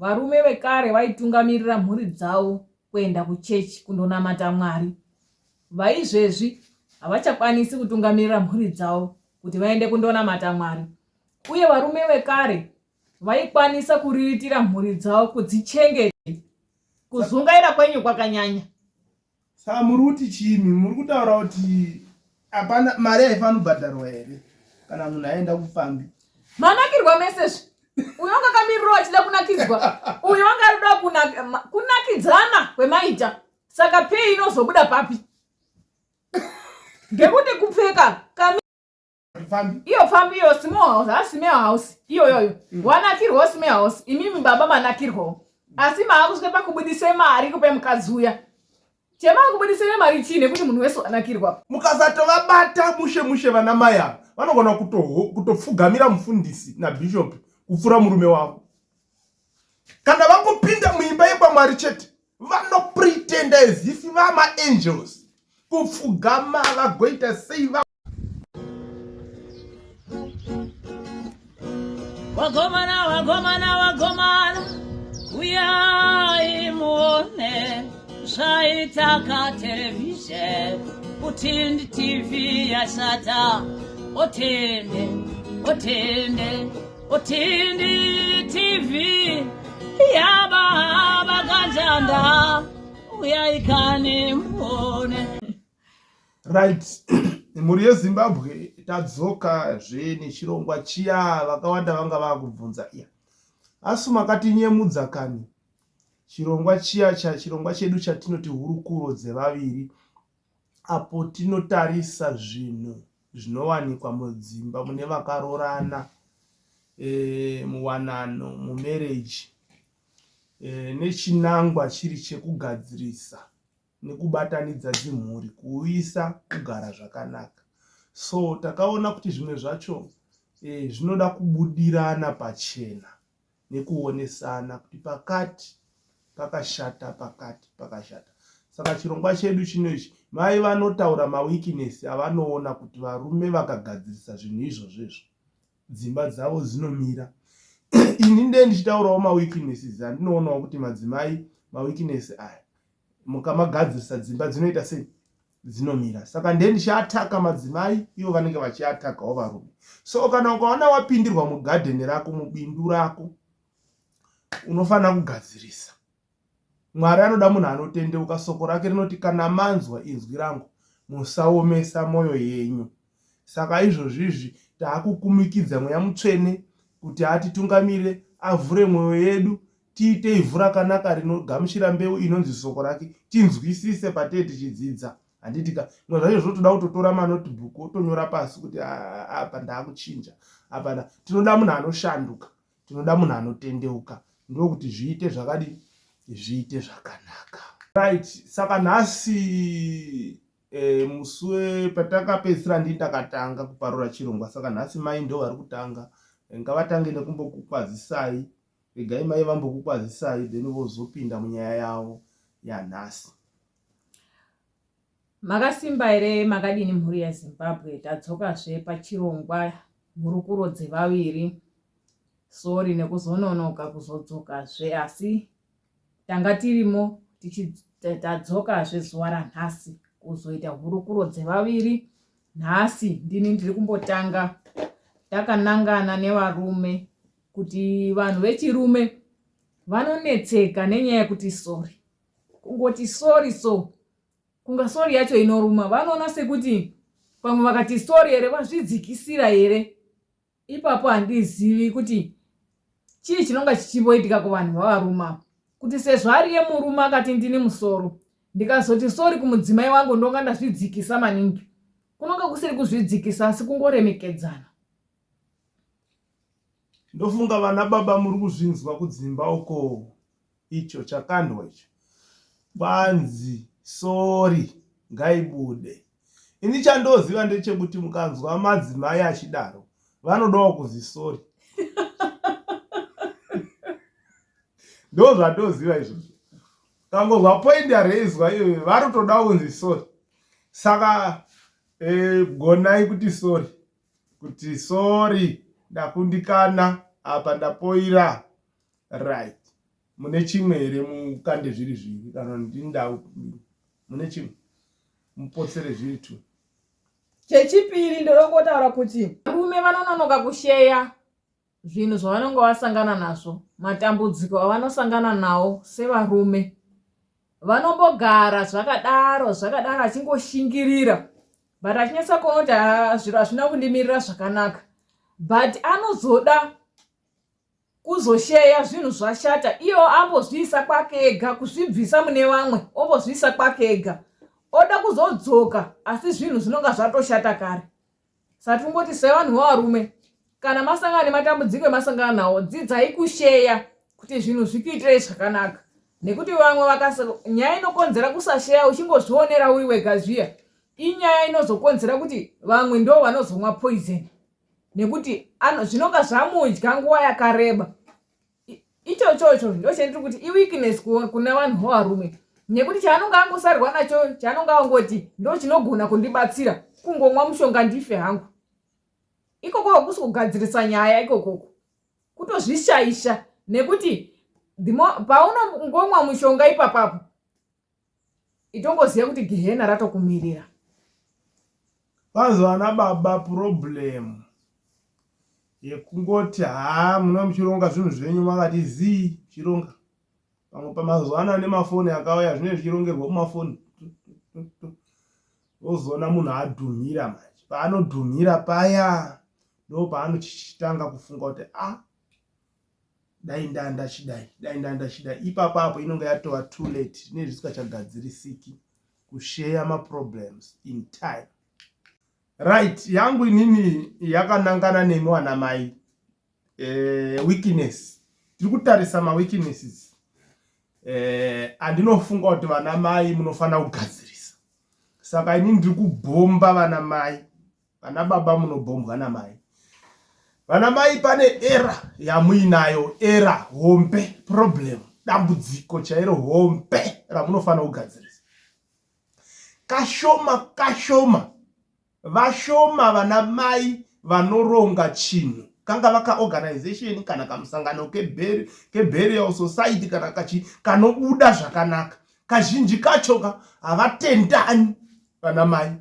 Varume vekare vaitungamirira mhuri dzavo kuenda kuchechi kundonamata Mwari. Vaizvezvi havachakwanisi kutungamirira mhuri dzavo kuti vaende kundonamata Mwari. Uye varume vekare vaikwanisa kuriritira mhuri dzavo kudzichengeta. Kuzungaira kwenyu kwakanyanya. Saka muri kuti chii muri kutaura kuti hapana mari haifanira kubhadharwa here kana munhu aenda kupfambi? Manakirwa mese zve. Uyo wanga akamirirawo achida kunakidzwa. Uyo wanga arikuda kunakidzana kwemaita. Saka pay inozobuda papi? Ngekuti kupfeka kami iyo pfambi iyo small house ha small house iyoyoyo mm. wanakirwawo small house imimi baba manakirwawo asi maakusvika pakubudise mari kupe mukadzi uya chemakubudisire mari chii nekuti munhu wese wanakirwa mukasatovabata mushe mushe vana mai ava vanogona kutopfugamira mufundisi nabhishopi kupfuura murume wavo kana vangopinda muimba yekwamwari chete vanopretenda as if vamaangels kupfugama vagoita sei va Wagomana, wagomana, wagomana, uyai muone zvaita katerevhizheni utindi TV yashata otende otende otindi TV yababa kanjanda uyai kani muone. Right, mhuri yeZimbabwe tadzoka zve nechirongwa chiya vakawanda vanga vakubvunza iya. Asi makatinyemudza kani chirongwa chiya cha chirongwa chedu chatinoti hurukuro dzevaviri apo tinotarisa zvinhu zvinowanikwa mudzimba mune vakarorana e, muwanano mumereji e, nechinangwa chiri chekugadzirisa nekubatanidza dzimhuri kuuyisa kugara zvakanaka so takaona kuti zvimwe zvacho e, zvinoda kubudirana pachena nekuonesana kuti pakati pakashata pakati pakashata saka chirongwa chedu chino ichi mai vanotaura maweakness avanoona kuti varume vakagadzirisa zvinhu izvozvo izvo dzimba dzavo dzinomira ini ndee ndichitaurawo maweaknesses andinoonawo kuti madzimai maweakness aya mukamagadzirisa dzimba dzinoita sei dzinomira saka ndee ndichiataka madzimai ivo vanenge vachiatakawo varume so kana ukaona wapindirwa mugadheni rako mubindu rako unofanira kugadzirisa Mwari anoda munhu anotendeuka. Soko rake rinoti, Kana manzwa inzwi rangu, musaomesa mwoyo yenyu. Saka izvozvi izvi taakukumikidza Mweya Mutsvene kuti atitungamire, avhure mwoyo yedu, tiite ivhu rakanaka rinogamuchira mbeu inonzi Soko rake, tinzwisise patee tichidzidza. Handiti ka? Zvimwe zvacho zvotoda kutotora manotebook wotonyora pasi kuti apa ndaakuchinja, apa tinoda munhu anoshanduka. Tinoda munhu anotendeuka ndokuti zviite zvakadi zviite zvakanaka. Right, saka nhasi e, musi wepatakapedzisira ndini ndakatanga kuparura chirongwa saka nhasi mai ndo vari kutanga eh, ngavatange nekumbokukwazisai regai mai vambokukwazisai then vozopinda munyaya yavo yanhasi. Makasimba here makadini mhuri yeZimbabwe tadzokazve pachirongwa hurukuro dzevaviri sorry nekuzononoka kuzodzokazve asi tanga tirimo tadzokazve zuva ranhasi kuzoita hurukuro dzevaviri nhasi ndini ndiri kumbotanga takanangana nevarume kuti vanhu vechirume vanonetseka nenyaya yekuti sorry kungoti sorry so kunga sorry yacho inoruma vanoona sekuti pamwe vakati sorry here vazvidzikisira here ipapo handizivi kuti chii chinonga chichimboitika kuvanhu vavaruma kuti sezvo ariye murume akati ndini musoro ndikazoti sori kumudzimai wangu ndonga ndazvidzikisa maningi kunonga kusiri kuzvidzikisa asi kungoremekedzana ndofunga vana baba muri kuzvinzwa kudzimba uko Icho chakandwa icho. Kwanzi sorry ngaibude. Ini chandoziva ndechekuti mukanzwa madzimai achidaro vanodawo kuzi sorry. Ndozvandoziva izvozvo. Kangozwa point yaraiswa iyoyo vanotoda kunzi sorry. Saka eh, gonai kuti sorry. Kuti sorry ndakundikana apa ndapoira. Right. Mune chimwe here mukande zviri zviviri kana ndindau mune chimwe mupotsere zviri tu. Chechipiri ndinongotaura kuti varume vanononoka kusheya zvinhu zvavanonge vasangana nazvo, matambudziko avanosangana nawo sevarume. Vanombogara zvakadaro zvakadaro achingoshingirira but achinyatsa kuona kuti ah, zviro hazvina kundimirira zvakanaka but anozoda kuzosheya zvinhu zvashata iyo ambozviisa kwake ega kuzvibvisa mune vamwe ombozviisa kwake ega oda kuzodzoka asi zvinhu zvinonga zvatoshata kare saka tingoti sevanhu vevarume kana masangana nematambudziko emasangana nawo dzidzai kusheya kuti zvinhu zvikuitirei zvakanaka nekuti vamwe vakasa nyaya inokonzera kusasheya uchingozvionera uri wega zviya inyaya inozokonzera kuti vamwe ndo vanozomwa poison nekuti zvinonga zvamudya nguva yakareba ichochocho ndochendiri kuti iweakness kuna vanhu vovarume nekuti chaanonge angosarwa nacho chaanonge angoti ndo chinogona kundibatsira kungomwa mushonga ndife hangu ikoko hakusi kugadzirisa nyaya ikokoko kutozvishaisha nekuti paunongomwa mushonga ipapapo itongoziva kuti gehena ratokumirira. Kwanzi vana baba problem yekungoti haa muna muchironga zvinhu zvenyu makati zii chironga pamwe pamazuva ano ane mafoni akauya zvinenge zvichirongerwa kumafoni wozoona munhu adhumhira manje paanodhumhira paya ndo paanochitanga kufunga kuti a ah, dai ndandachidai dai ndandachidai ipapo apo inonge yatova too late zvinenge zvisingachagadzirisiki kusheya maproblems in time right yangu inini yakanangana nemi wana mai eh, weakness tiri kutarisa maweaknesses eh, andinofunga kuti vana mai munofanira kugadzirisa saka inini ndiri kubhomba vana mai Vana baba munobhombwa namai. Vana mai pane era yamuinayo, era hombe, problem, dambudziko chairo hombe ramunofanira kugadzirisa. Kashoma kashoma vashoma vana mai vanoronga chinhu kangava kaorganization kana kamusangano keburial society kana kachi kanobuda zvakanaka kazhinji kacho ka havatendani vana mai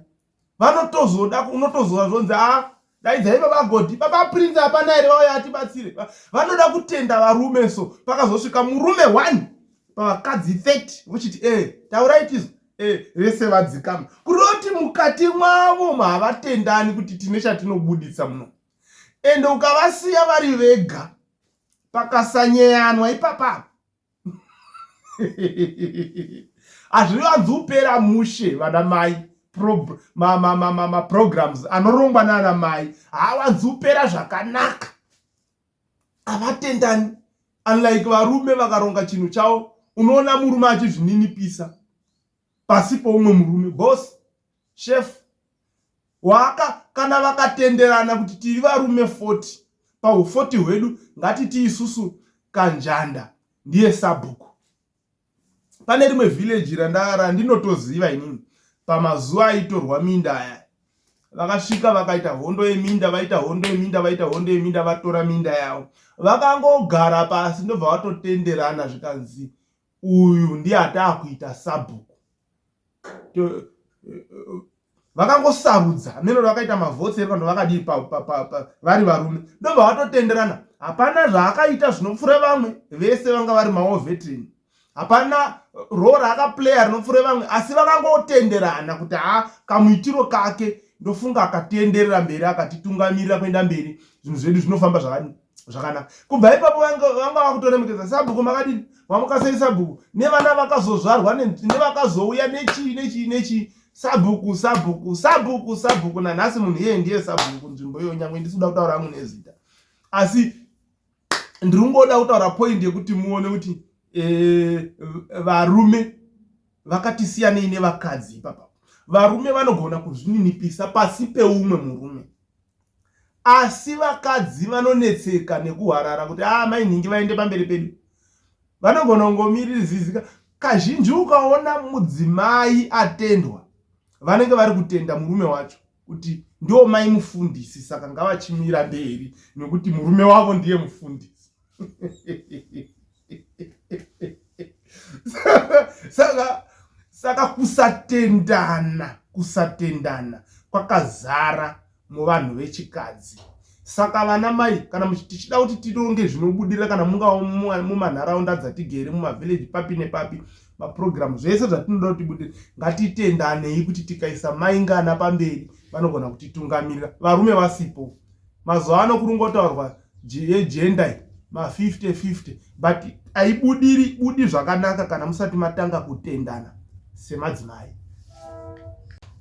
vanotozoda unotozoa zvonzi a ah, daidzai baba godi baba prince hapana here vauya atibatsire vanoda kutenda varume so pakazosvika murume one pavakadzi 30 vochiti e eh, taurai tizo eh, vese vadzikama kuroti mukati mwavo havatendani kuti tine chatinobuditsa muno ende ukavasiya vari vega pakasanyeyanwa ipapapa hazvivanzi upera mushe vana mai maprograms anorongwa nana mai haawanzi upera zvakanaka havatendani unlike varume vakaronga chinhu chavo unoona murume achizvininipisa pasi poumwe murume boss chef waka kana vakatenderana kuti tiri varume 40 pahu 40 hwedu ngatiti isusu kanjanda ndiye sabhuku pane rimwe village randinotoziva inini pamazuva aitorwa minda aya vakasvika vakaita hondo yeminda vaita hondo yeminda vaita hondo yeminda vatora minda yavo vakangogara pasi ndobva vatotenderana zvikanzi uyu ndiye ataakuita sabhuku vakangosarudza hameno vakaita mavhotsi ere vanhu vakadii vari varume ndobva vatotenderana hapana zvaakaita zvinopfuura vamwe vese vanga vari mawar veteran hapana role raakaplaya rinopfuura vamwe asi vakangotenderana kuti ha kamuitiro kake ndofunga akatienderera mberi akatitungamirira kuenda mberi zvinhu zvedu zvinofamba zvakadii zvakanaka kubva ipapo vanga vakutoremekedza sabhuku makadini mamuka sei sabhuku nevana vakazozvarwa nevakazouya nechii nechii nechii sabhuku sabhuku sabhuku sabhuku nanhasi munhu iyeye ndiye sabhuku kunzvimbo iyoyo nyangwe ndisi kuda kutaura hangu nezita asi ndiri kungoda kutaura point yekuti muone kuti eh, varume vakatisiyanei nevakadzi ipapa varume vanogona kuzvininipisa pasi peumwe murume asi vakadzi vanonetseka nekuhwarara kuti a ah, mai nhingi vaende pamberi pedu vanogona kungomirizizika kazhinji ukaona mudzimai atendwa vanenge vari kutenda murume wacho kuti ndiwo mai mufundisi saka ngavachimira mberi nekuti murume wavo ndiye mufundisi Saka saka kusatendana, kusatendana kwakazara muvanhu vechikadzi. Saka vana mai kana tichida kuti tironge zvinobudirira kana mungava mumanharaunda dzatigere mumavhileji papi nepapi mapurogiramu zvese zvatinoda kuti tibudirire ngatitendanei kuti tikaisa mai ngana pamberi vanogona kutitungamirira varume vasipo. Mazuva ano kurungotaurwa yegender iyi ma 50 50 but aibudiri budi zvakanaka kana musati matanga kutendana semadzimai.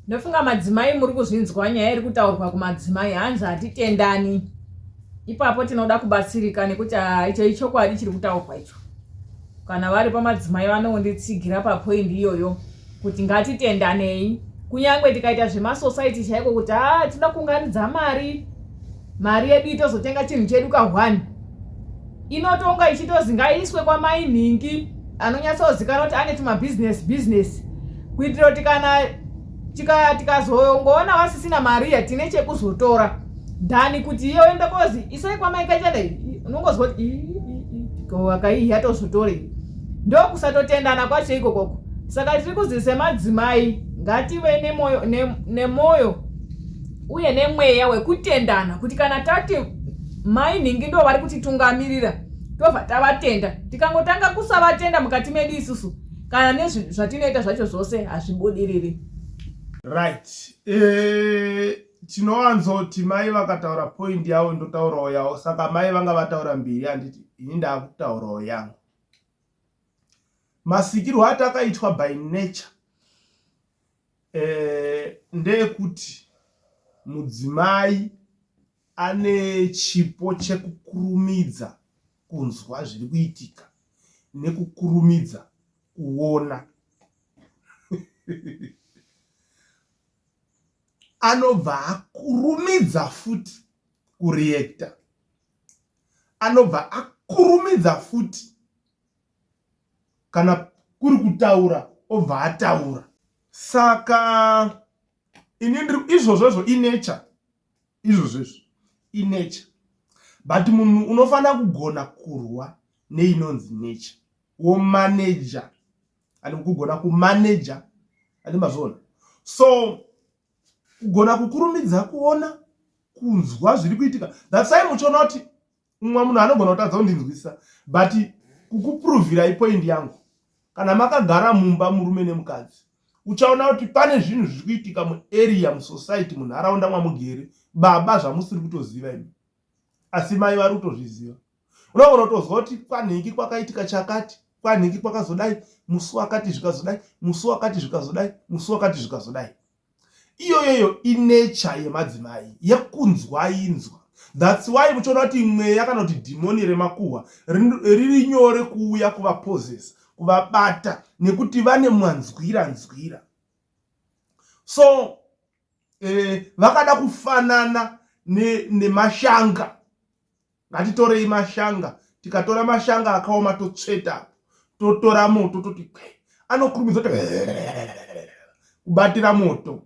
Ndofunga madzimai muri kuzvinzwa nyaya iri kutaurwa kumadzimai hanzi hatitendani. Ipapo tinoda kubatsirika nekuti ah, icho ichokwadi chiri kutaurwa icho. Kana vari pamadzimai vanonditsigira papoindi iyoyo kuti ngatitendanei kunyange tikaita zvemasosaiti chaiko kuti haa ah, tinoda kuunganidza mari mari yedu itozotenga chinhu chedu ka1 inotonga ichitozi ngaiiswe kwamai nhingi anonyatsozikanwa kuti ane tumabhizinesi bhizinesi kuitira kuti kana tikazongoona vasisina mari tine chekuzotora than kuti iyo ende kozi isai kwamai kachada unongozwa kuti akaiyi yatozotore ndokusatotendana kwacho ikokoko saka tiri kuzi semadzimai ngative nemoyo nemoyo uye nemweya wekutendana kuti kana tati mai nhingi ndo vari kutitungamirira tobva tavatenda tikangotanga kusavatenda mukati medu isusu kana nezvatinoita zvacho zvose hazvibudiriri. Right. Eh, tinowanzoti mai vakataura point yavo ndotaurawo yavo saka mai vanga vataura mbiri handiti ini ndaakutaurawo yangu. Masikirwo atakaitwa by nature eh, ndeekuti mudzimai ane chipo chekukurumidza kunzwa zviri kuitika nekukurumidza kuona. Anobva akurumidza futi kureacta. Anobva akurumidza futi kana kuri kutaura obva ataura. Saka ini ndiri izvozvozvo inature izvozvo izvo inature but munhu unofanira kugona kurwa neinonzi nature womaneja ani kugona kumaneja ani mazviona so kugona kukurumidza kuona kunzwa zviri kuitika that's why muchiona kuti Umwe munhu anogona kutadza kundinzwisisa but kukuprovirai point yangu kana makagara mumba murume nemukadzi uchaona kuti pane zvinhu zviri kuitika muarea musociety munharaunda mwamugere baba zvamusiri kutoziva imi asi mai vari kutozviziva unogona kutozwa kuti kwanhingi kwakaitika chakati kwanhingi kwakazodai musi wakati zvikazodai musi wakati zvikazodai musi wakati zvikazodai Iyoyoyo inature yemadzimai yekunzwa inzwa. That's why muchiona kuti mweya kana kuti dhimoni remakuhwa riri nyore kuuya kuvapozesa, kuvabata nekuti vane mwanzwira nzwira. So eh, vakada kufanana nemashanga ne Ngatitorei mashanga, tikatora mashanga akaoma totsveta apo, totora moto toti kwe, anokurumidza kuti kubatira moto.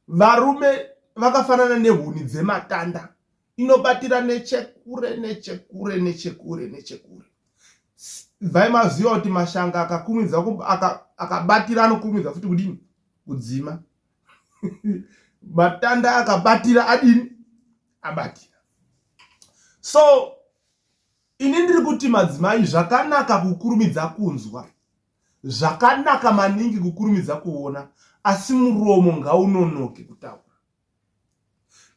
Varume vakafanana nehuni dzematanda, inobatira nechekure nechekure nechekure nechekure. Bvai maziva kuti mashanga akakurumidza akabatira anokurumidza futi kudini? Kudzima. Matanda akabatira adini? Abatira. So ini ndiri kuti madzimai zvakanaka kukurumidza kunzwa, zvakanaka maningi kukurumidza kuona, asi muromo ngaunonoke kutaura.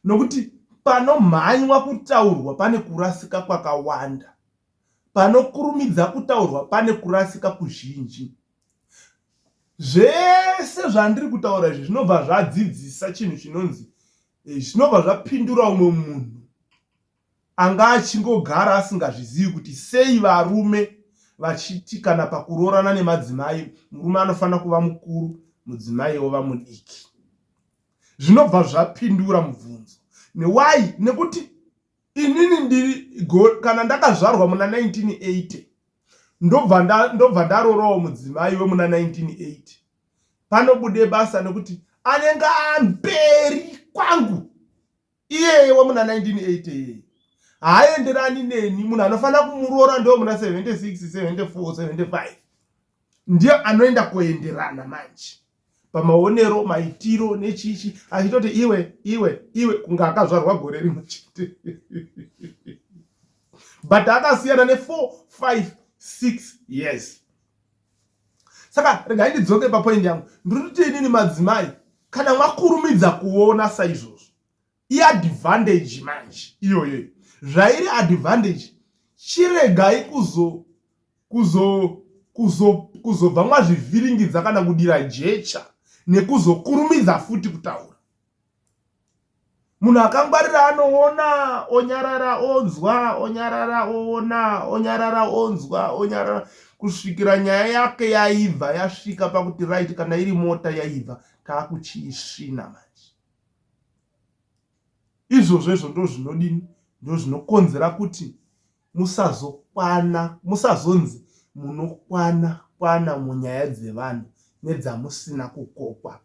Nokuti panomhanywa kutaurwa pane kurasika kwakawanda, panokurumidza kutaurwa pane kurasika kuzhinji. Zvese zvandiri kutaura izvi zvinobva zvadzidzisa chinhu chinonzi eh, zvinobva zvapindura umwe munhu anga achingogara asingazvizivi kuti sei varume vachiti kana pakuroorana nemadzimai murume anofanira kuva mukuru mudzimai ova mudiki zvinobva zvapindura mubvunzo newhy nekuti inini ndiri kana ndakazvarwa muna 1980 ndobva ndarorawo mudzimai wemuna 1980 panobude basa nekuti anenge amberi kwangu iyeye wemuna 1980 iyeye haaenderani neni munhu anofanira kumuroora ndo muna 76 74 75. Ndiyo anoenda kuenderana manje pamaonero, maitiro nechichi, achitoti iwe iwe iwe kunge akazvarwa gore rimwe chete but akasiyana ne 4 5 6 years. Saka regai ndidzoke papoindi yangu. Ndiri kuti inini madzimai, kana mwakurumidza kuona saizvozvo, iadvantage manje iyoyo. Zvairi advantage, chiregai kuzo kuzo kuzo kuzobva mwazvivhiringidza kana kudira jecha nekuzokurumidza futi kutaura. Munhu akangwarira anoona onyarara, onzwa onyarara, oona onyarara, onzwa onyarara, kusvikira nyaya yake yaibva yasvika pakuti right, kana iri mota yaibva, taakuchiisvina manje. Izvozvo izvo ndozvinodini, ndozvinokonzera kuti musazokwana, musazonzi munokwana kwana munyaya dzevanhu nedzamusina kukokwa.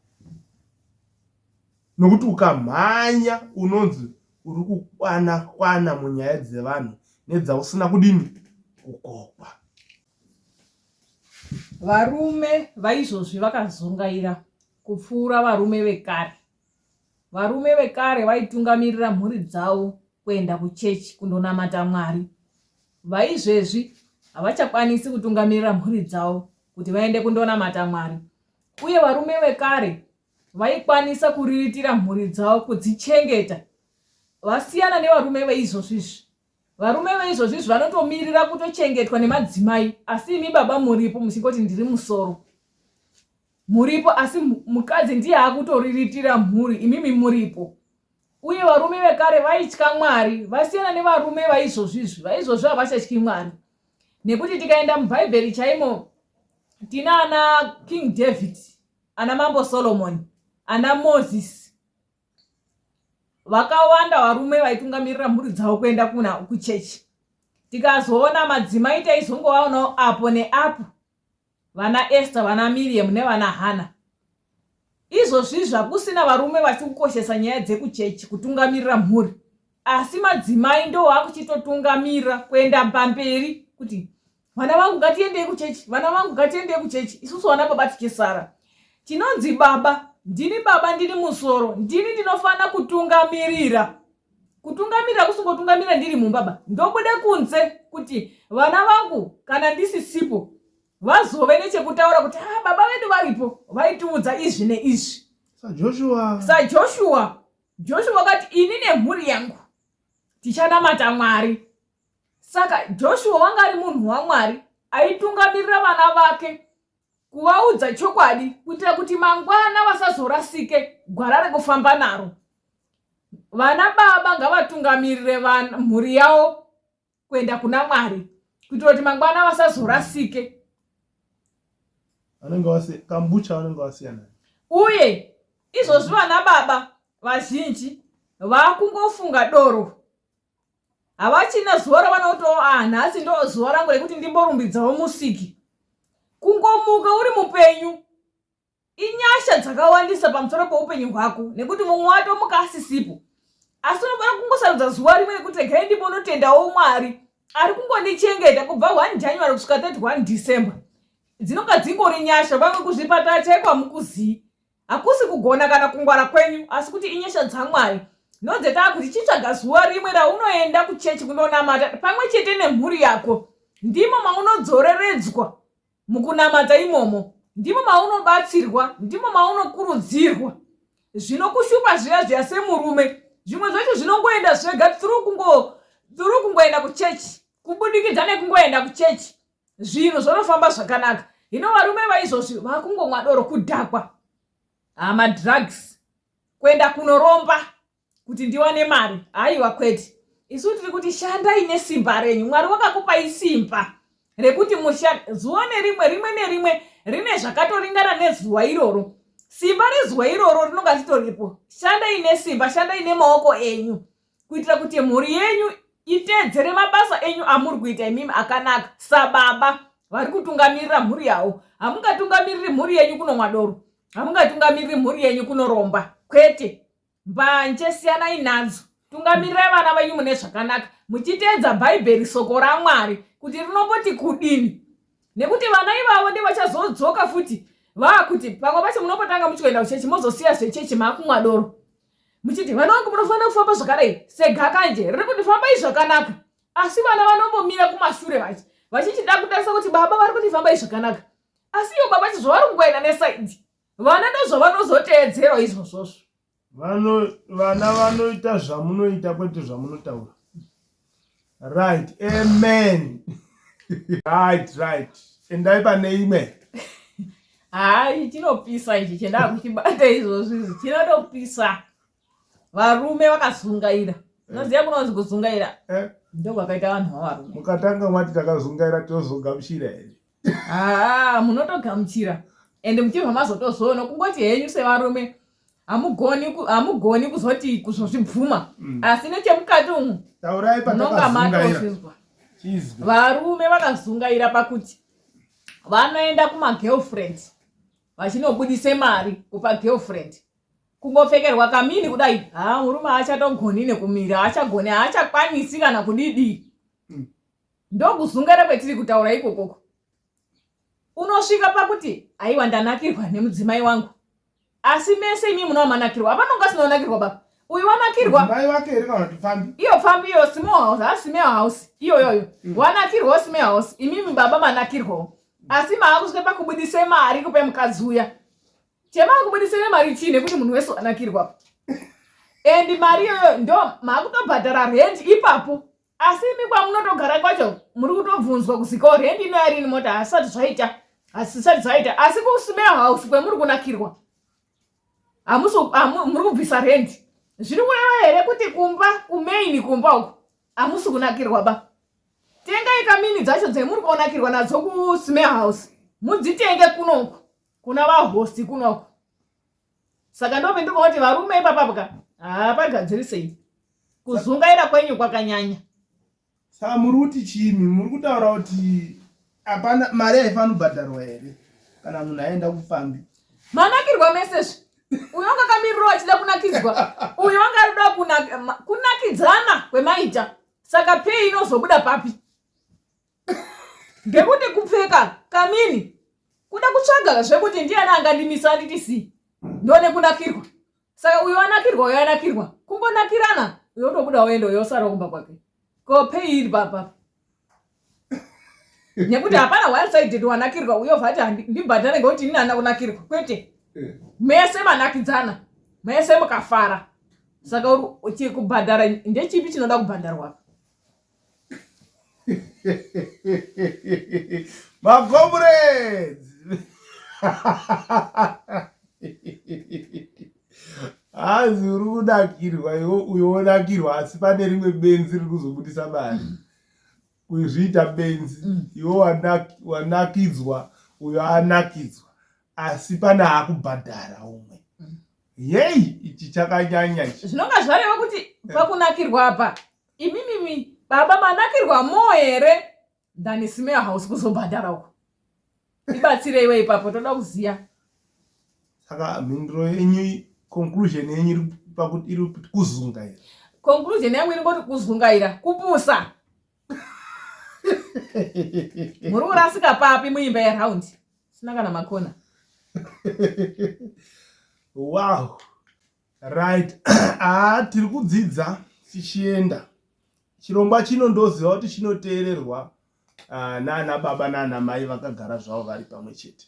Nokuti ukamhanya unonzi uri kukwana kwana munyaya dzevanhu nedzausina kudini kukokwa. Varume vaizvozvi vakazungaira kupfuura varume vekare. Varume vekare vaitungamirira mhuri dzavo kuenda kuchechi kundonamata Mwari. Vaizvezvi havachakwanisi kutungamirira mhuri dzavo kuti vaende kundonamata Mwari. Uye varume vekare vaikwanisa kuriritira mhuri dzavo kudzichengeta. Vasiyana nevarume veizvozvizvi. Varume veizvozvizvi vanotomirira kutochengetwa nemadzimai asi imi baba muripo muchingoti ndiri musoro. Muripo asi mukadzi ndiye akutoriritira mhuri imimi muripo. Uye varume vekare vaitya Mwari vasiyana nevarume vaizvozvizvi. Vaizvozvi havachatyi Mwari. Nekuti tikaenda muBhaibheri chaimo tina ana King David, ana Mambo Solomon, ana Moses. Vakawanda varume vaitungamirira mhuri dzavo kuenda kuna kuchechi. Tikazoona madzimai taizongovaonawo apo neapo vana Esther, vana Miriam nevana Hannah. Izvozvizvi hakusina varume vachikukoshesa nyaya dzekuchechi kutungamirira mhuri, asi madzimai ndo akuchitotungamira kuenda pamberi kuti vana vangu ngatiendei kuchechi, vana vangu ngatiendei kuchechi, isusu vana baba tichisara. Tinonzi baba, ndini baba, ndini musoro, ndini ndinofanira kutungamirira. Kutungamirira kusingotungamirira ndiri mumba ba, ndobude kunze kuti vana vangu kana ndisisipo vazove nechekutaura kuti ah, baba vedu varipo vaitiudza izvi neizvi. SaJoshua. SaJoshua. Joshua wakati ini nemhuri yangu tichanamata Mwari. Saka Joshua wanga ari munhu waMwari aitungamirira vana vake kuvaudza chokwadi kuitira kuti mangwana vasazorasike gwara rekufamba naro. Vana baba ngavatungamirire mhuri yavo kuenda kuna Mwari kuitira kuti mangwana vasazorasike. Vanenge kambucha vanenge vasiyana. Uye izvozvi vana baba vazhinji vakungofunga doro havachina zuva ravanotowo ah nhasi ndo zuva rangu rekuti ndimborumbidzawo musiki. Kungomuka uri mupenyu inyasha dzakawandisa pamusoro peupenyu hwako nekuti mumwe watomuka asisipo, asi unofanira kungosarudza zuva rimwe rekuti regai ndimbonotendawo Mwari ari kungondichengeta kubva 1 January kusvika 31 December. Dzinonga dzingori nyasha. Vamwe kuzvipatara chaiko hamukuzii, hakusi kugona kana kungwara kwenyu, asi kuti inyasha dzaMwari. Nodzetaa kuti chitsvaga zuva rimwe raunoenda kuchechi kundonamata pamwe chete nemhuri yako. Ndimo maunodzoreredzwa mukunamata imomo, ndimo maunobatsirwa, ndimo maunokurudzirwa. Zvinokushupa zviya zviya semurume, zvimwe zvacho zvinongoenda zvega through kungo through kungoenda kuchechi, kubudikidza nekungoenda kuchechi zvinhu zvinofamba zvakanaka. Hino varume vaizvozvi vakungomwa doro, kudhakwa, madrugs, kuenda kunoromba kuti ndiwane mari. Haiwa, kwete. Isu tiri kuti shandai nesimba renyu. Mwari wakakupai simba rekuti mushande zuva nerimwe, rimwe nerimwe rine zvakatoringana nezuva iroro. Simba rezuva iroro rinonga ritoripo. Shandai nesimba, shandai nemaoko enyu kuitira kuti mhuri yenyu iteedzere mabasa enyu amuri kuita imimi akanaka sababa vari kutungamirira mhuri yavo. Hamungatungamiriri mhuri yenyu kunomwa doro, hamungatungamiriri mhuri yenyu kunoromba, kwete. Mbanje siyanai nadzo. Tungamirirai vana venyu mune zvakanaka muchiteedza Bhaibheri, soko raMwari, kuti rinomboti kudini. Nekuti vana ivavo ndevachazodzoka futi vaakuti pamwe pacho munopotanga muchikuenda kuchechi mozosiya zvechechi maakumwa doro. Muchiti vana vangu munofanira kufamba zvakadai segakanje riri kuti fambai zvakanaka. Asi vana vanombomira kumashure vachi vachichida kutarisa kuti baba vari kuti fambai zvakanaka. Asi ivo baba chizvo vari kungoenda nesaidi. Vana ndozvavanozoteedzerwa izvozvozvo. Vano, vana vanoita zvamunoita kwete zvamunotaura. Right, amen. Right, right. Endai pane imwe. Hayi, chinopisa ichi chendakuchibata izvozvo izvi chinotopisa. Varume vakazungaira. Unoziva kunonzi kuzungaira? Eh. Ndokwakaita vanhu vavarume. Mukatanga mwati takazungaira tozogamuchira here? Haa, munotogamuchira. Ende muchibva mazotozoona kungoti henyu sevarume hamugoni hamugoni kuzoti kuzozvibvuma asi nechemukati umu Taurai munonga patakazungaira. matozvizwa. Chizwe. Varume vakazungaira pakuti vanoenda kumagirlfriend vachinobudise mari kupa girlfriend. Kungopfekerwa kamini kudai, haa murume haachatogoni nekumira, haachagoni, haachakwanisi kana kudidii. Ndokuzungaira kwetiri kutaura ikokoko. Unosvika pakuti aiwa ndanakirwa nemudzimai wangu. Asi mese imi munova manakirwa. Hapana unga asina kunakirwa baba. Uyu wanakirwa. Mudzimai wake here kana kuti pfambi? Iyo pfambi iyo small house, ha small house. Iyoyoyo. Wanakirwawo small house. Imimi baba manakirwawo. Asi maakusvika pakubudise mari kupe mukadzi uya. Chemakubudisire mari chii nekuti munhu wese wanakirwa. And mari iyoyo ndo maakutobhadhara rent ipapo. Asi imi kwamunotogara kwacho muri kutobvunzwa kuzi ko rent inoya rini mota hasisati zvaita. Hasisati zvaita. Asi kusmell house kwemuri kunakirwa. Hamusi muri kubvisa rent. Zviri kureva here kuti kumba kumain kumba uku hamusi kunakirwa ba. Tengai kamini dzacho dzemuri kunakirwa nadzo kusmell house. Mudzitenge kunoku kuna vahosti kunoku. Saka ndope ndikuona kuti varume ipapa ka hapagadzirisei. Kuzungaira kwenyu kwakanyanya. Saka muri kuti chii? Muri kutaura kuti hapana mari haifaniri kubhadharwa here kana munhu aenda kupfambi? Manakirwa mese zve. Uyo wanga akamirirawo achida kunakidzwa. Uyo wanga arikuda kunakidzana kwemaita. Saka pay inozobuda papi? Ngekuti kupfeka kamini kuda kutsvaga zvekuti ndiyani angandimisa anditi si ndone kunakirwa. Saka uyo anakirwa uyo anakirwa kungonakirana uyo otobuda oenda uyo osara kumba kwake. Ko pay iri papa? Nekuti hapana one sided wanakirwa uyo vati ndibhadhare ngekuti ini handina kunakirwa. Kwete. Mese manakidzana. Mese mukafara. Saka kubhadhara ndechipi chinoda kubhadharwa? Macomrades! Hanzi uri kunakirwa iwe uyo wonakirwa asi pane rimwe benzi riri kuzobudisa mari. Kuzviita benzi iwe wanakidzwa uyo anakidzwa asi pane akubhadhara umwe. Yeyi ichi chakanyanya ichi. Zvinonga zvareva kuti pakunakirwa apa imimimi baba manakirwa more here than smell house kuzobhadhara uko. Tibatsireiwe ipapo toda kuziya. Saka mhinduro yenyu conclusion yenyu iri pakuti iri kuzungaira. Conclusion yangu iri ngoti kuzungaira kupusa. Muri kurasika papi muimba yeround sina kana makona. Wow. Right. Tiri kudzidza tichienda. Chirongwa chino ndoziva kuti chinoteererwa naana baba naana mai vakagara zvavo vari pamwe chete.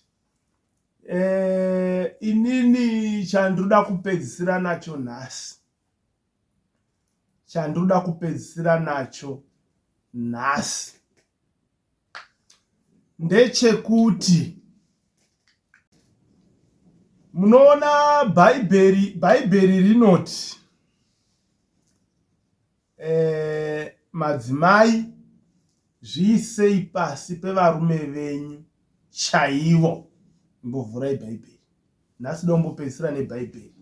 Inini chandinoda kupedzisira nacho nhasi. Chandinoda kupedzisira nacho nhasi ndechekuti munoona Bhaibheri rinoti madzimai zviisei pasi pevarume venyu chaivo. Imbovhurai Bhaibheri. Nhasi dombopedzisira neBhaibheri.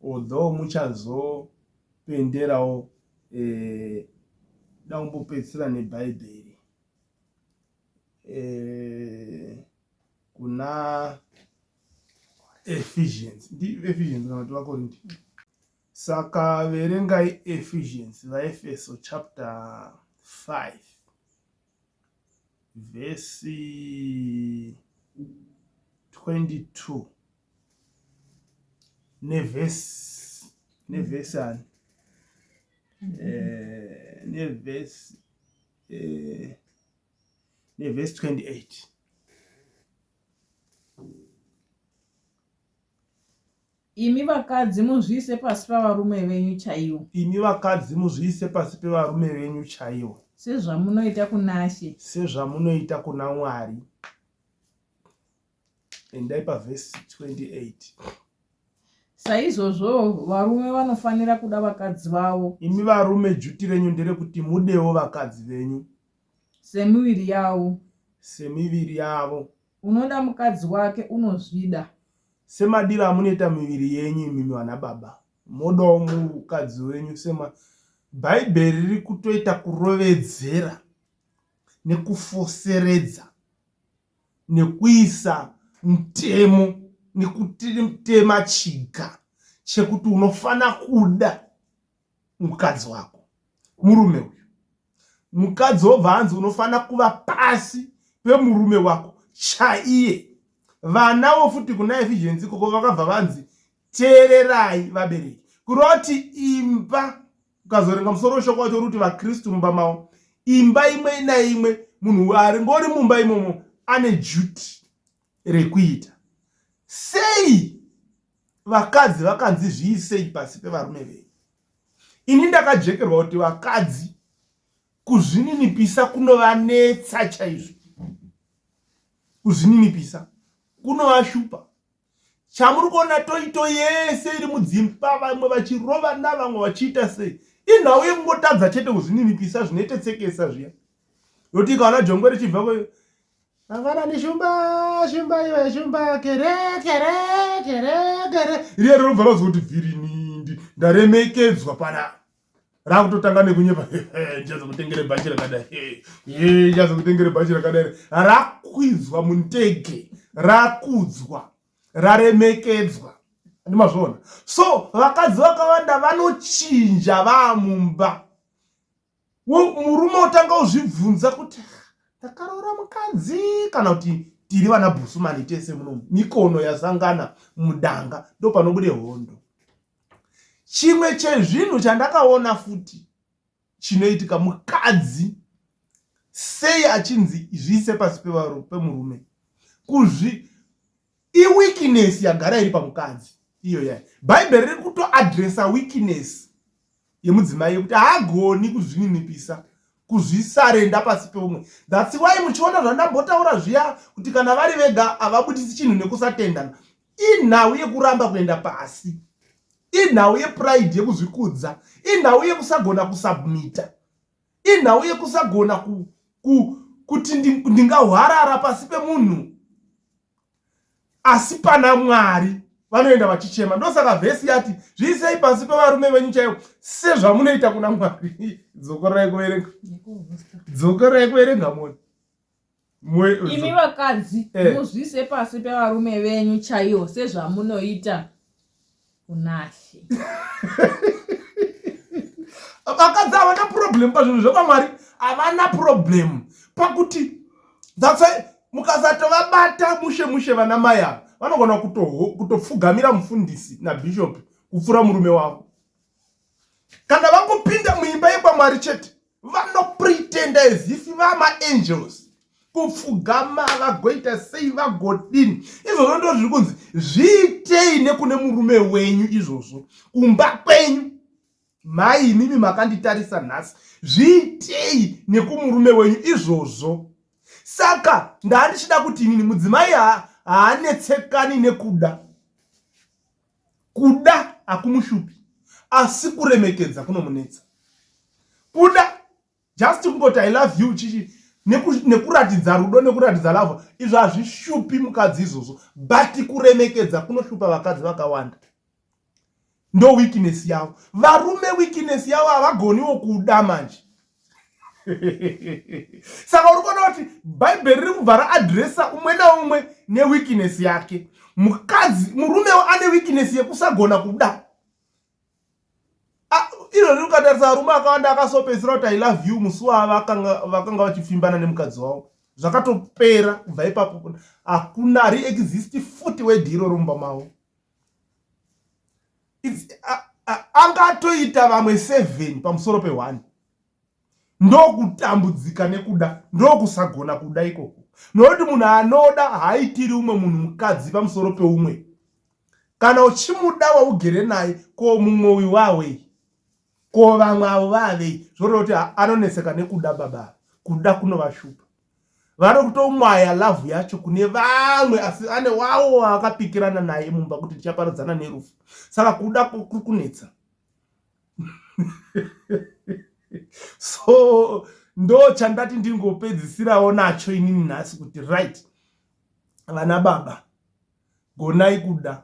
Although muchazopenderawo dakumbopedzisira neBhaibheri. Kuna Ephesians. Ndi Ephesians kana kuti vaKorinte. Saka verengai Ephesians, vaEfeso chapter 5. Vhesi 22 nevhesi nevhesi ani eh, nevhesi eh, nevhesi 28. Imi vakadzi muzviise pasi pavarume venyu chaivo. Imi vakadzi muzviise pasi pevarume venyu chaivo. Sezvamunoita kunaShe. Sezvamunoita kuna Mwari. Endai pavhesi 28. Saizvozvowo varume vanofanira kuda vakadzi vavo. Imi varume juti renyu nderekuti mudewo vakadzi venyu. Semiviri yavo. Semiviri yavo. Unoda mukadzi wake unozvida. Semadiro amunoita miviri yenyu imimi vana baba modawo mukadzi wenyu sema Bhaibheri riri kutoita kurovedzera nekufoseredza nekuisa mutemo nekutema chiga chekuti unofana kuda mukadzi wako murume uyu mukadzi wobva anzi unofanira kuva pasi pemurume wako chaiye vanawo futi kuna Ephesians ikoko vakabva vanzi teererai vabereki kureva kuti imba ukazoverenga musoro weshoko wacho uri kuti vakristu mumba mavo imba imwe naimwe munhu aringori mumba imomo ane duty rekuita sei vakadzi vakanzi zviisei pasi pevarume venyu ini ndakajekerwa kuti vakadzi kuzvininipisa kunovanetsa chaizvo kuzvininipisa kunovashupa chamuri kuona toito yese iri mudzimba vamwe vachirovana vamwe vachiita sei inhau yekungotadza chete kuzvininipisa zvinoite tsekesa zviya nokuti ikaona jongwe richibva Mangwanani shumba, shumba iwe shumba, kere kere kere kere. Riya rinobva razwa kuti vhirinindi ndaremekedzwa pana. Rakutotanga nekunyepa ndichazokutengere bhachi rakadai. Ndichazokutengere bhachi rakadai. Rakwidzwa mundege, rakudzwa, raremekedzwa. Ndimazviona. So vakadzi vakawanda vanochinja vaamumba. Murume otanga uzvibvunza kuti ndakaroora mukadzi kana kuti tiri vana bhusumani tese muno mikono yasangana mudanga ndo panobude hondo. Chimwe chezvinhu chandakaona futi chinoitika mukadzi sei achinzi zviise pasi pemurume kuzvi iweakness yagara iri pamukadzi iyo yai bhaibheri riri kutoadresa weakness yemudzimai yekuti haagoni kuzvininipisa kuzvisarenda pasi peumwe thats why muchiona zvandambotaura zviya kuti kana vari vega havabudisi chinhu nekusatendana inhau yekuramba kuenda pasi inhau yepride yekuzvikudza inhau yekusagona kusubmita inhau yekusagona ku, ku, kuti ndingahwarara pasi pemunhu asi pana Mwari vanoenda vachichema. Ndosaka vhesi yati zviisei pasi pevarume venyu chaivo sezvamunoita kuna Mwari. Dzokorai kuverenga, dzokorai kuverenga moni. Imi vakadzi eh. muzviise pasi pevarume venyu chaivo sezvamunoita kunaShe. Vakadzi havana problem pazvinhu zvekwamwari, havana problem pakuti that's why mukasatovabata mushe mushe vana mai ava vanogona kutopfugamira mufundisi nabishop kupfuura murume wavo. Kana vangopinda muimba yekwamwari chete vanopretenda as if vamaangels kupfugama vagoita sei vagodini izvozvo ndo zviri kunzi zviitei nekune murume wenyu izvozvo kumba kwenyu mhai imimi makanditarisa nhasi zviitei nekumurume wenyu izvozvo saka ndaandichida kuti inini mudzimai haanetsekani nekuda Kuda hakumushupi asi kuremekedza kunomunetsa. Kuda just kungoti I love you chichi nekuratidza rudo nekuratidza love izvo hazvishupi mukadzi izvozvo but kuremekedza kunoshupa vakadzi vakawanda ndo weakness yavo varume weakness yavo havagoniwo kuda manje saka uri kuona kuti bhaibheri riri kubva raadresa umwe naumwe neweakness yake mukadzi murumewo ane weakness yekusagona kuda iro riri kukatarisa varume akawanda akasopedzisira kuti i love you musi wavakanga vachipfimbana nemukadzi wavo Zvakatopera kubva ipapo, hakuna reexist futi wedhi iroro mumba mavo. Angatoita vamwe 7 pamusoro pe1. Ndokutambudzika nekuda, ndokusagona kuda ikoko. Nokuti munhu anoda haaitiri umwe munhu mukadzi pamusoro peumwe. Kana uchimuda waugere naye, ko mumwe uyu wawei? Ko vamwe avo vavei? Zvoreva kuti anonetseka nekuda baba ava. Kuda kunovashupa. Vari kutomwaya love yacho kune vamwe asi ane wawo waakapikirana naye mumba kuti tichaparadzana nerufu. Saka kuda kuri kunetsa. So ndo chandati ndingopedzisirawo nacho inini nhasi kuti right vana baba gonai kuda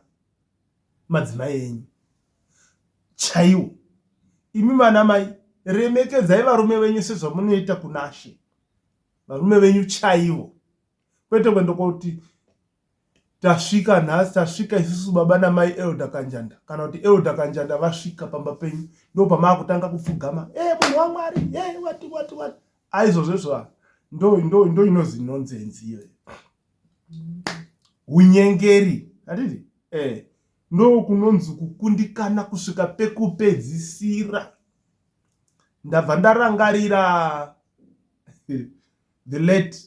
madzimai enyu chaiwo. Imi vana mai remekedzai varume venyu sezvamunoita kunaShe. Varume venyu chaivo. Kwete kuenda kuti tasvika nhasi tasvika isusu baba namai Elder Kanjanda kana kuti Elder Kanjanda vasvika pamba penyu ndo pamaakutanga kupfugama. Eh munhu waMwari, eh wati wati wati. Aizvozvo ndo ndo ndo inozi nonsense iyoyo. Unyengeri handiti eh ndo kunonzi kukundikana kusvika pekupedzisira. Ndabva ndarangarira the late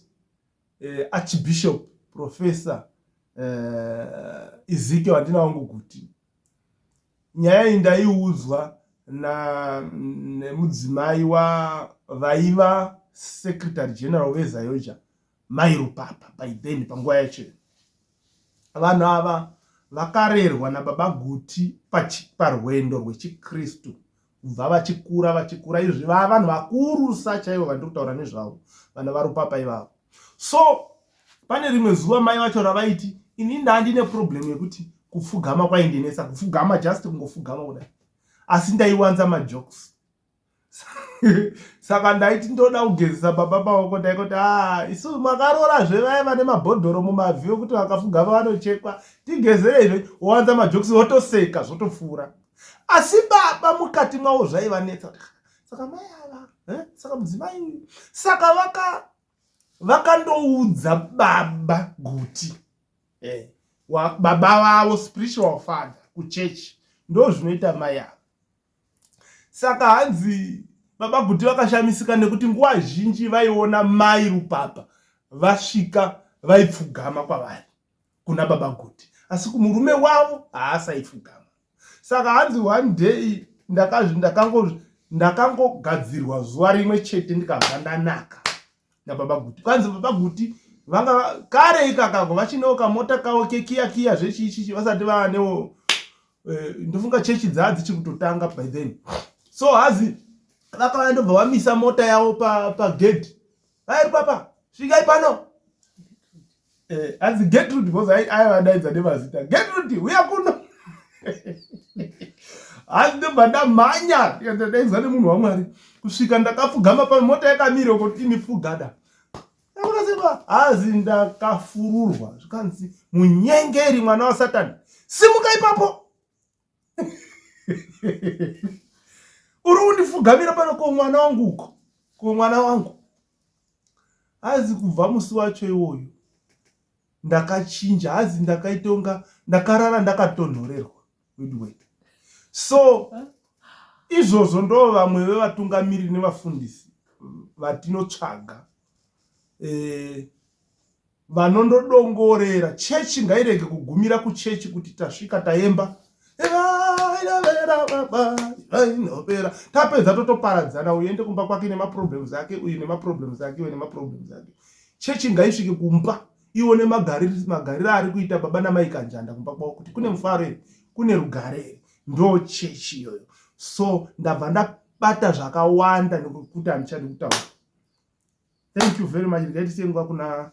eh, Archbishop Professor eh, Ezekiel handina wangu kuti nyaya iyi ndaiudzwa na nemudzimai wa vaiva secretary general veZAOGA Mai Rupapa by then panguva yacho vanhu ava vakarerwa nababa Guti parwendo rwechiKristu kubva vachikura vachikura izvi vava vanhu vakurusa chaivo vandiri kutaura nezvavo vana vaRupapa ivavo. So pane rimwe zuva mai vacho ravaiti ini ndandine problem yekuti kupfugama kwaindinetsa kupfugama just kungofugama kudai asi ndaiwanza majokes saka ndaiti ndoda kugezesa baba maoko ndaikoti a ah, isu makaroora zve vaya vane mabhodhoro mumabvi ekuti vakafugama vanochekwa tigezereizve wowanza majokisi wotoseka zvotopfuura asi baba mukati mavo zvaivanetsa saka mai ava eh, saka mudzimai uyu saka vaka vakandoudza baba guti eh, baba vavo spiritual father kuchechi ndo zvinoita mai ava Saka hanzi baba Guti vakashamisika nekuti nguva zhinji vaiona mai Rupapa vasvika vaipfugama kwavari kuna baba Guti asi kumurume wavo haasaipfugama. Saka hanzi one day ndakangogadzirwa zuva rimwe chete ndikabva ndanaka nababa Guti. Kwanzi baba Guti vanga kare ikakako vachinewo kamota kavo kekiya kiya zvechiichichi vasati vaanewo eh, ndofunga chechi dzaa dzichiri kutotanga by then. So hazi vakauya ndobva vamisa mota yavo pagedhi pa vairi papa svikai pano eh, hanzi Gertrude because aivadaidza nemazita Gertrude huya kuno hanzi ndobva ndamhanya ndikadaidzwa nemunhu wamwari kusvika ndakapfugama pano mota yakamira uko ini pfugada akasema hazi ndakafururwa zvikanzi munyengeri mwana wasatani simuka ipapo uri kundifugamira pano ko mwana wangu uko ko mwana wangu hazi kubva musi wacho iwoyo ndakachinja hazi ndakaitonga ndakarara ndakatonhorerwa weduwe so izvozvo ndo vamwe vevatungamiriri nevafundisi vatinotsvaga eh, vanondodongorera chechi ngairege kugumira kuchechi kuti tasvika taemba inopera tapedza totoparadzana uyu ende kumba kwake nemaproblems ake uyu nemaproblems ake uyu nemaproblems ake chechi ngaisvike kumba ione magariro ari kuita baba namai kanjanda kumba kwavo kuti kune mufaro here kune rugare here ndo chechi iyoyo so ndabva ndabata zvakawanda nekuti handichadi kutaura Thank you very much. Regai tisiye nguva kuna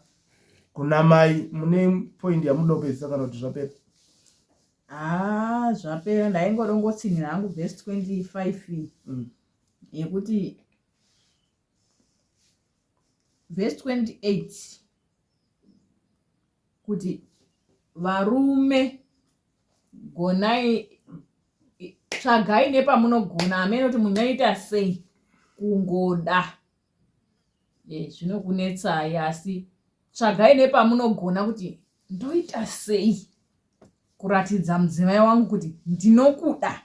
kuna mai mune point yamunoda kupedzisa kana kuti zvapera. Ah, zvapera ndaingodongotsinhira hangu verse 25 mm. yekuti verse 28 kuti varume gonai tsvagai nepamunogona hameno kuti munoita sei kungoda. E, zvinokunetsai asi tsvagai nepamunogona kuti ndoita sei kuratidza mudzimai wangu kuti ndinokuda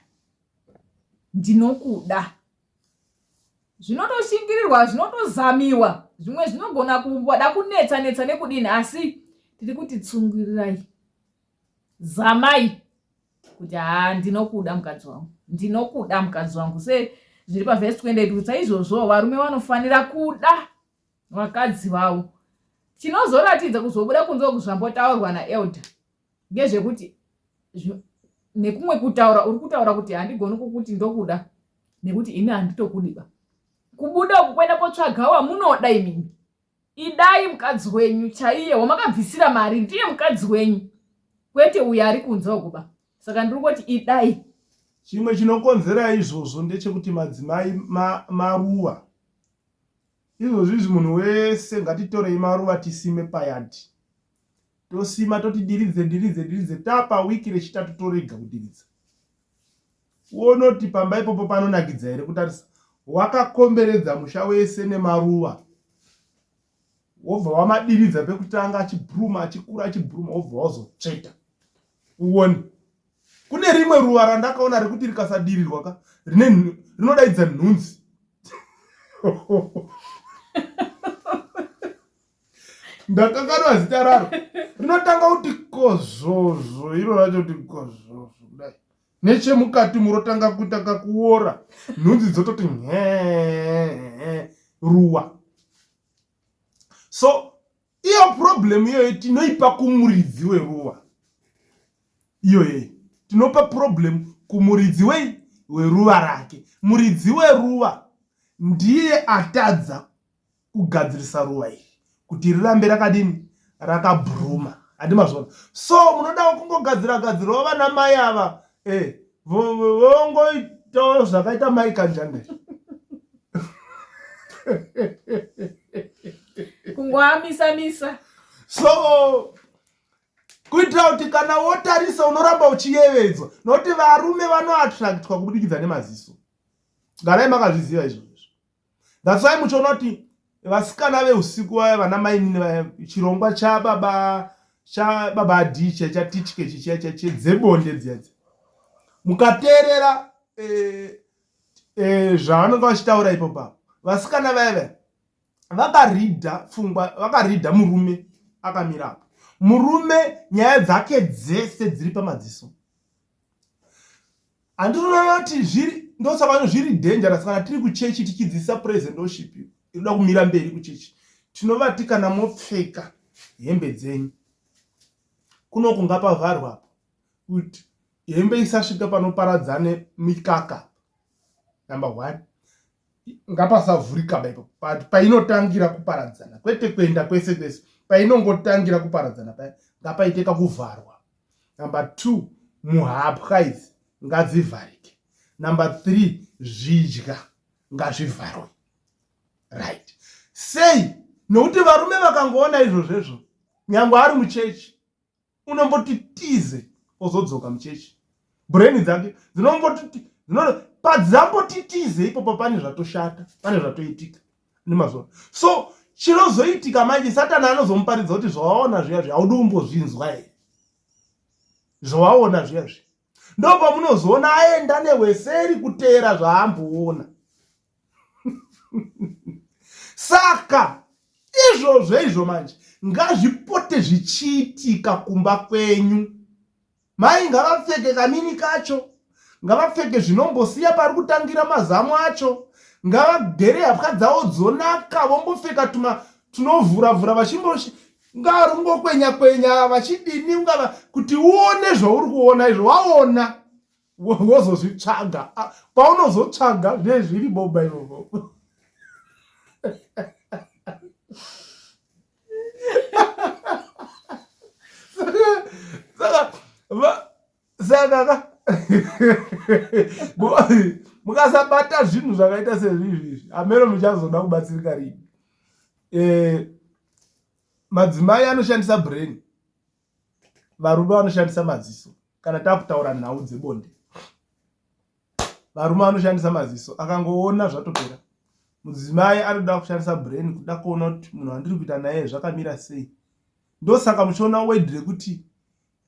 ndinokuda zvinotoshingirirwa zvinotozamiwa zvimwe zvinogona kuda kunetsa netsa nekudini asi tiri kuti tsungirirai zamai kuti haa ndinokuda mukadzi wangu ndinokuda mukadzi wangu se zviri pavhesi 28 kuti saizvozvo varume vanofanira kuda vakadzi vavo chinozoratidza kuzobuda kunze uku zvambotaurwa naelder ngezvekuti nekumwe kutaura uri kutaura kuti handigoni kukuti ndokuda nekuti ini handitokudiba kubuda uku kuenda kotsvaga wamunoda imimi Idai mukadzi wenyu chaiye wamakabvisira mari ndiye mukadzi wenyu kwete uyo ari kunze ukuba. Saka ndiri kuti idai. Chimwe chinokonzera izvozvo ndechekuti madzimai ma, maruva. Izvozvi izvi munhu wese ngatitorei maruva tisime payadhi. Tosima toti diridze diridze diridze tapa wiki rechitatu torega kudiridza. Wonoti pamba ipopo panonakidza here kutarisa wakakomberedza musha wese nemaruva wobva wamadiridza pekutanga achibhuruma achikura achibhuruma wobva wazotsveta uone kune rimwe ruva randakaona rekuti rikasadirirwa ka rine rinodaidza nhunzi ndakanganwa zita raro rinotanga kuti kozvozvo iro racho kuti kozvozvo kudai nechemukati murotanga kuita kakuora nhunzi dzototi nhe ruwa so iyo problem iyoyo tinoipa kumuridzi weruwa iyoyei tinopa problem kumuridzi wei weruva rake muridzi weruva ndiye atadza kugadzirisa ruva iri kuti rirambe rakadini rakabhuruma handi mazvona so munodawo kungogadzira gadzirawo vana mai ava eh, vongoitawo zvakaita mai kanjanda kungoamisa misa so kuitira kuti kana wotarisa unoramba uchiyevedzwa nokuti varume vanoattractwa kubudikidza nemaziso garai makazviziva izvozvo That's why muchiona kuti vasikana veusiku vaya vana mainini vaya chirongwa chababa chababa adhiche chatitye chichiya chedzebonde dziya dziya mukateerera eh, eh, zvavanonga vachitaura ipo papo vasikana vaya vaya vakaridha pfungwa vakaridha murume akamira apo murume nyaya dzake dzese dziri pamadziso Handinoona kuti zviri ndosaka zviri dangerous kana tiri kuchechi tichidzidzisa praise and worship inoda kumira mberi kuchechi tinovati kana mopfeka hembe dzenyu kuno kungapavharwa apo kuti hembe isasvika panoparadzane mikaka number one ngapasavhurika ba ipapo but painotangira kuparadzana kwete kuenda kwese kwese painongotangira kuparadzana paya ngapaite kakuvharwa number two muhapwa idzi ngadzivharike number three zvidya ngazvivharwe right sei nokuti varume vakangoona izvozvezvo nyange ari muchechi unomboti tize ozodzoka muchechi brain dzake dzinomboti padzamboti tize ipopo pane zvatoshata pane zvatoitika nemazuva so chinozoitika manje satani anozomuparidza kuti zvawaona zviya zviya haudi kumbozvinzwa here zvawaona zviya zviya ndopamunozoona aenda nehweseri kuteera zvaamboona saka izvozvo izvo manje ngazvipote zvichiitika kumba kwenyu mai ngavapfeke kamini kacho ngavapfeke zvinombosiya pari kutangira mazamu acho ngavagere hapwa dzavo dzonaka vombopfeka tuma tunovhuravhura vachimbo ngarungokwenya kwenya vachidini ungava kuti uone zvauri kuona izvo waona wozozvitsvaga ah, paunozotsvaga zvinenge zviri boba ivovo saka ka mukasabata zvinhu zvakaita sezvizvi izvi hameno muchazoda kubatsirika rini eh, madzimai anoshandisa brain varume vanoshandisa maziso kana takutaura nhau dzebonde varume vanoshandisa maziso akangoona zvatopera Mudzimai anoda kushandisa brain kuda kuona kuti munhu wandiri kuita naye zvakamira sei. Ndosaka muchiona word rekuti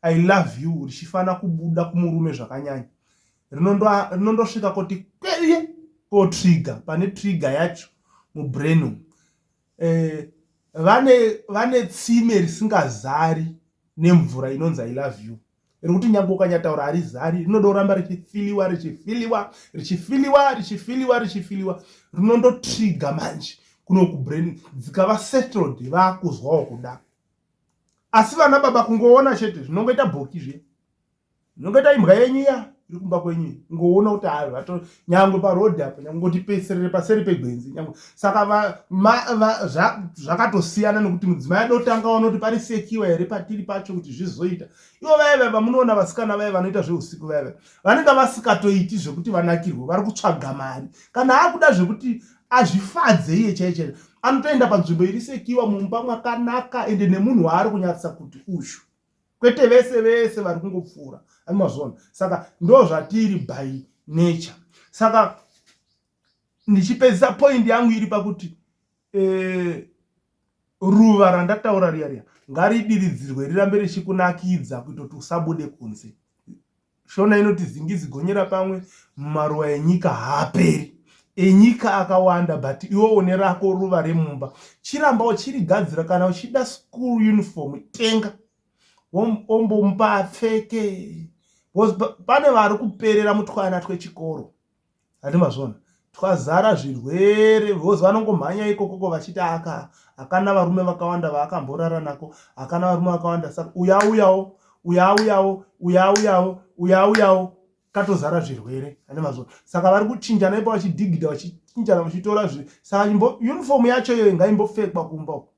I love you richifana kubuda kumurume zvakanyanya. Rinondosvika koti kweye kotrigger pane trigger yacho mubrain umu. Eh, vane vane tsime risingazari nemvura inonzi I love you. Rekuti nyange ukanyataura harizari rinoda kuramba richifiliwa richifiliwa richifiliwa richifiliwa richifiliwa rinondotrigger manje kuno kubrain dzikava settled vakuzwawo kuda. Asi vana baba kungoona chete zvinongoita bhoki zviya. Zvinongoita imbwa yenyu iya iri kumba kwenyu iyi. Kungoona kuti hayi vato nyangwe paroad apo nyangwe ngoti peserere paseri pegwenzi nyangwe. Saka va, ma, va, zva, zvakatosiyana nekuti mudzimai adotanga ona kuti pari sekiwa here patiri pacho kuti zvizoita. Ivo vaya vaya vamunoona vasikana vaya vanoita zveusiku vaya vaya vanenge vasikatoiti zvekuti vanakirwe vari kutsvaga mari. Kana akuda zvekuti azvifadze iye chaiye chaiye anotoenda panzvimbo iri sekiwa mumba mwakanaka ende nemunhu waari kunyatsa kuti uyu kwete vese vese vari kungopfuura amazvona saka ndo zvatiri by nature saka ndichipedzisa point yangu iri pakuti eh, ruva randataura riya riya ngaridiridzirwe rirambe richikunakidza kuita kuti usabude kunze Shona inoti zingizi gonyera pamwe maruva enyika haaperi. Enyika akawanda but iwe une rako ruva remumba. Chiramba uchirigadzira kana uchida school uniform tenga ombomupa apfeke. Because pane vari kuperera mutwana twechikoro. Handi mazvona. Twazara zvirwere because vanongomhanya ikokoko vachiti aka hakana varume vakawanda vaakamborara nako hakana varume vakawanda saka uya auyawo uya auyawo uya auyawo uya auyawo katozara zvirwere handi mazvona. Saka vari kuchinjana ipo vachidhigidha vachichinjana vachitora zvi saka chimbo uniform yacho iyoyo ngaimbopfekwa kumba uko.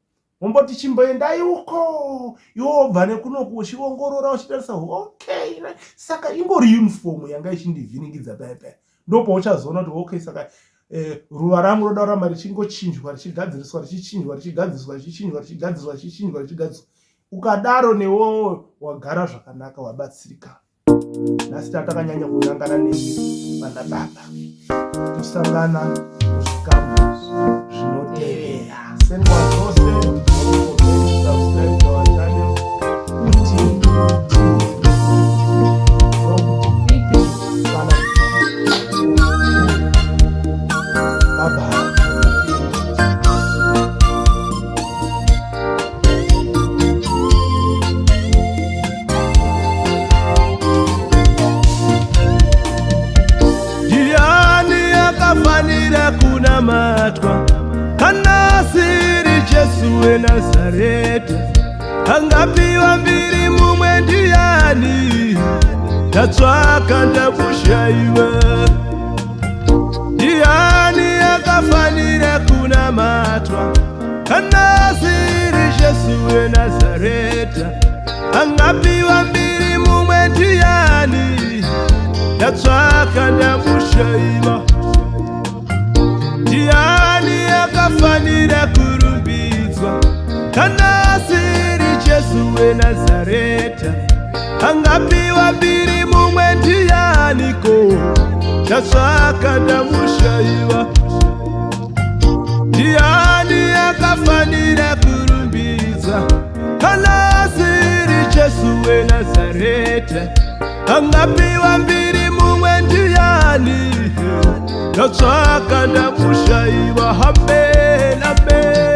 Womboti chimboendai uko iwe wobva nekunoku uchiongorora uchitarisa okay saka ingori uniform yanga ichindivhiringidza paya paya ndopauchazoona kuti okay saka eh, ruva rangu roda kuramba richingochinjwa richigadziriswa richichinjwa richigadziriswa richichinjwa richigadziriswa richichinjwa richigadziriswa ukadaro newewo wagara zvakanaka wabatsirika Nhasi tatakanyanya kunangana nemi vana baba. Tosangana muzvikamu zvinotevera. Senguva dzose subscribe to our channel kuti Bye bye. Ndiani akafanira kunamatwa kana asiri Jesu weNazareta? Angapiwa mbiri mumwe ndiani? Ndatsvaka ndakushaiwa. Ndiani akafanira kunamatwa kana asiri Jesu weNazareta? Angapiwa mbiri mumwe ndiani? Ndatsvaka ndamushaiwa. Ndiani akafanira kurumbidzwa kana asiri Jesu weNazareta? Angapiwa mbiri mumwe ndianiko? Ndatsvaka ndamushaiwa. Ndiani akafanira kurumbidzwa kana asiri Jesu weNazareta? Angapiwa mbiri mumwe ndiani? Ndatsvaka ndamushaiwa. Amen, amen.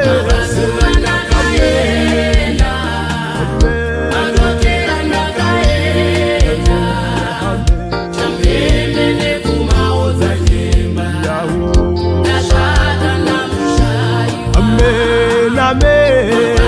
Amen, amen.